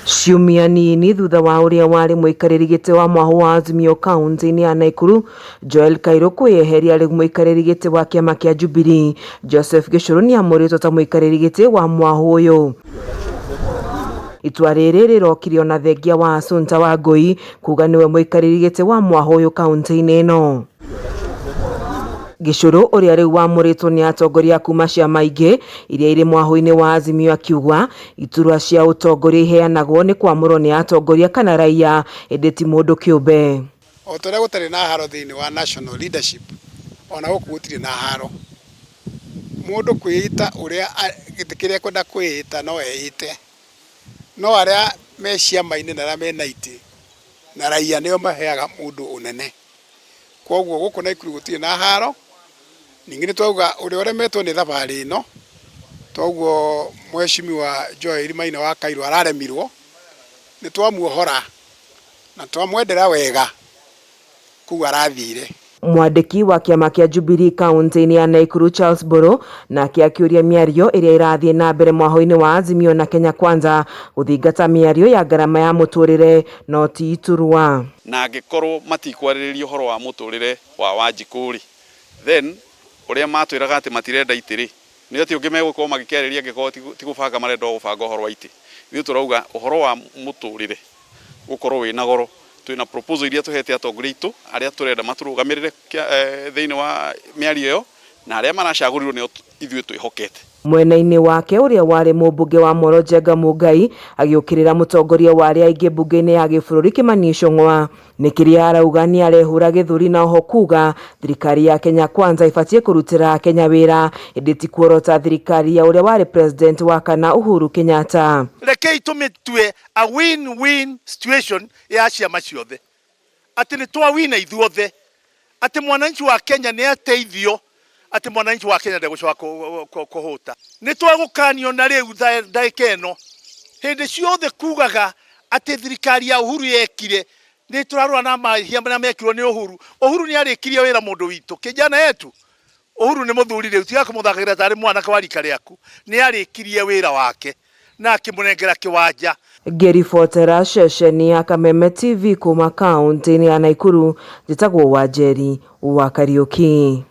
Ciumia nini thutha wa ũrĩa warĩ mũikarĩri gĩtĩ wa mwahũ wa Azimio kaunti-inĩ ya Naikuru Joel Kairũ kwĩyeheria arĩ mũikarĩri gĩtĩ wa kĩama kĩa Jubilee, Joseph Gĩchũrũ nĩamũrĩtwo ta mũikarĩri gĩtĩ wa mwahũ ũyũ. Itua rĩrĩ rĩrokire ona thengia wa Assunta Wangũi kuga nĩwe mũikarĩri gĩtĩ wa mwahũ ũyũ kaunti-inĩ ĩno. Gĩchũrũ ũrĩa rĩu wamũrĩtwo nĩ atongoria kuma ciama ingĩ iria irĩ mwahũ-inĩ wa Azimio akiuga iturwa cia ũtongoria iheanagwo nĩ kwamũrwo nĩ atongoria kana raia ĩndĩ ti mũndũ kĩũmbe. O ta ũrĩa gũtarĩ na haro thĩinĩ wa national leadership, o na gũkũ gũtirĩ na haro. Mũndũ kwĩĩta ũrĩa gĩtĩ kĩrĩa ekwenda kwĩĩta no eĩte, no arĩa me ciama-inĩ na arĩa mena itĩ na raia nĩo maheaga mũndũ ũnene. Kwoguo gũkũ Naikuru gũtirĩ na haro, ningĩ nĩ twauga ũrĩa ũremetwo nĩ thabarĩ ĩno, toguo Mheshimiwa Joel Maina wa Kairũ araremirwo, nĩ twamuohora na twamwendera wega kũu arathire. Mwandĩki wa kĩama kĩa Jubilee kaunti-inĩ ya Naikuru Charles Mbũrũ nake akĩũria mĩario ĩrĩa ĩrathiĩ na mbere mwahũ-inĩ wa Azimio na Kenya Kwanza gũthingata mĩario ya ngarama ya mũtũrĩre no ti iturwa. Na angĩkorwo matikwarĩrĩria ũhoro wa mũtũrĩre wa Wanjikũ-rĩ, then ũrĩa matwĩraga atĩ matirenda itĩ-rĩ, nĩ atĩa ũngĩ megũkorwo magĩkĩarĩria angĩkorwo ti gũbanga marenda o gũbanga ũhoro wa itĩ? Ithuĩ tũrauga ũhoro wa mũtũrĩre gũkorwo wĩna goro, twĩna proposal iria tũhete atongoria aitũ arĩa tũrenda matũrũgamĩrĩre thĩinĩ wa mĩario ĩyo, na arĩa maracagũrirwo nĩo ithuĩ twĩhokete. Mwena-inĩ wake ũrĩa warĩ mũmbunge wa Moro Njenga Mũngai agĩũkĩrĩra mũtongoria wa arĩa aingĩ mbunge-inĩ ya gĩbũrũri Kĩmani Ichung'wa nĩ kĩrĩa arauga nĩarehũra gĩthũri na oho kuga thirikari ya Kenya Kwanza ĩbatiĩ kũrutĩra Akenya wĩra ĩndĩ ti kuorota thirikari ya ũrĩa warĩ president wa kana Uhuru Kenyatta. Rekei tũmĩtue a win-win situation ya ciama ciothe, atĩ nĩ twawina ithuothe, atĩ mwananchi wa Kenya nĩ ateithio, atĩ mwananchi wa Kenya ndegũcoka kũhũta. Nĩ twagũkanio na rĩu ndagĩka ĩno, hĩndĩ ciothe kugaga atĩ thirikari ya Uhuru yekire, nĩ tũrarũa na mahĩtia marĩa mekirwo nĩ Uhuru. Uhuru nĩ arĩkirie wĩra mũndũ witũ, kijana yetu Uhuru nĩ mũthuri rĩu, tiga kũmũthakagĩra tarĩ mwanake wa rika rĩaku, nĩ arĩkirie wĩra wake na akĩmũnengera kĩwanja. Ngĩribotera ceceni ya Kameme TV kuma kaunti-inĩ ya Naikuru, njĩtagwo Wanjeri wa Kariũki.